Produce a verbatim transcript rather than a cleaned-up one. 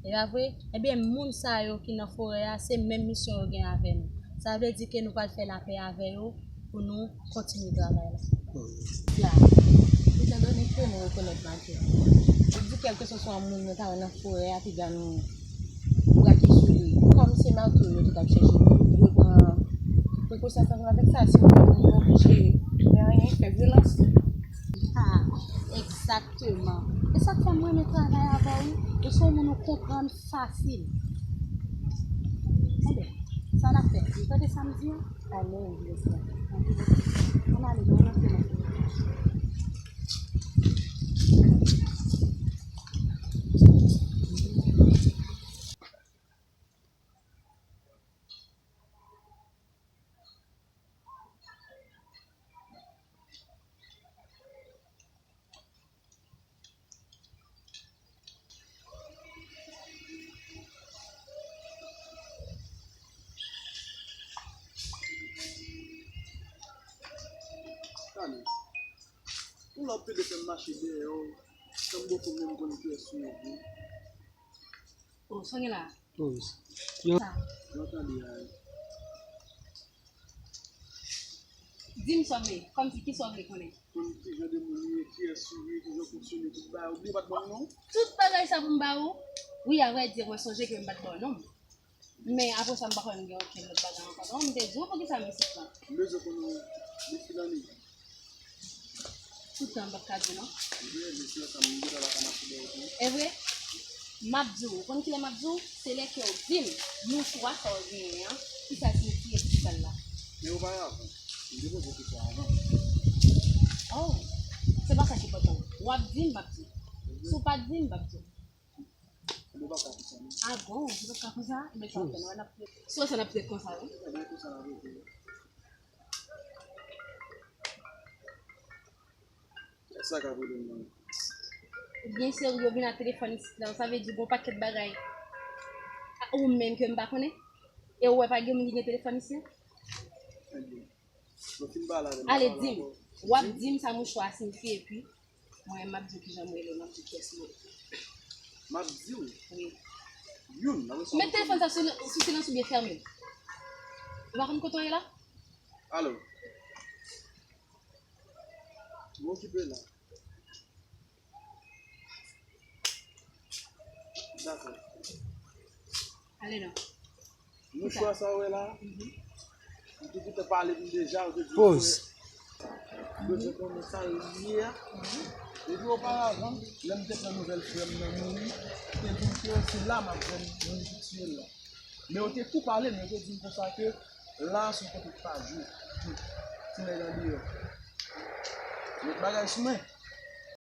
E pa vre? Ebyen, moun sa yo ki nan forè a, se menm misyon yo gen avè nou. Sa vle di ke nou pral fè lapè avè yo pou nou kontinye travay la. La, etandone ke nou rekonèt Matye, li di kèlkeswa moun nou ta wè nan forè a, piga nou brake sou li. Kòm se Matye yo te t ap chèche, nou dwe pran prekosyon ansanm avèk sa. Si nou wè moun yo oblije fè anyen, fè vyolans. Ah, egzakteman. E sa k fè m renmen travay avè w, wi. Ou se yon moun ou konprann fasil. Enben, sa n ap fè? Nou tande sa m di an? Ann ale, Lesla. Ann ale, nou rantre nan kay la. Tande, yon lè w ap plede fè m mache dèyè w, san m poko menm konn kiyès ou ye vre. Oh, sa gen la? Pòz. Yo. Sa. Yo tande a. Di m sa w vle, kòmsi ki sa w vle konnen? Konn ki jan de moun ou ye, kiyès ou ye, ki jan w fonksyone, tout bagay. Ou bliye w pa t ban m non? Tout bagay sa pou m ba ou? Wi, avrèdi, mwen sonje ke m pa t ba w non. Men apre sa, m pa kwè m gen okenn lòt bagay ankò non. M te di w poukisa m isit la. M bezwen konnen w, depi kilè? Tout tan m p ap ka di w non. Ebyen, mesye, sa m gentan la ka mache dèyè tou. E vre? M ap di w, ou konn kilè m ap di w? Se lè ke w di m, mouchwa sa w genyen an, kisa l siyifi e poukisa l la. Men oparavan, m te poze w kesyon avan. Oh, se pa sa ki enpòtan. W ap di m, m ap di w. Si w pa di m, m p ap di w. Ou pa ka konsa non. Ah bon, ou pa ka konsa? Men sa w ap fè, nou, n ap, si w wè sa n ap fè konsa, wi. Sa byen konsa la, wi. Sa ka pwoblèm nan. Ou byen serye, ou vin ak telefòn isit la, sa vle di gon pakèt bagay. Ah, ou menm ke m pa konnen? E ou wè pa gen moun ki gen telefòn isit? Ebyen, nou fin pale avè m. Ale, di m. W ap di m sa mouchwa a siyifi, epi mwen, m ap di w kijan m rele w, m ap di w kiyès mwen ye. M ap di w? Wi. Youn, apre sa. Met telefòn sa sou, sou silans oubyen fèmen l. Ou pa konn kote w ye la? Alo. M okipe la. Dakò. Ale non. Mouchwa sa w wè la, ou te gentan pale m deja, ou te di m bezwen konnen sa l ye a. Epi oparavan, lè m te pran nouvèl frè m nan mouri, ou te di m ke se la m ap jwenn moun ki tiye l la. Men ou te tou pale m, ou te di m konsa ke la se yon kote ki pa jwe. Ti nèg andeyò. Met bagay sou mwen.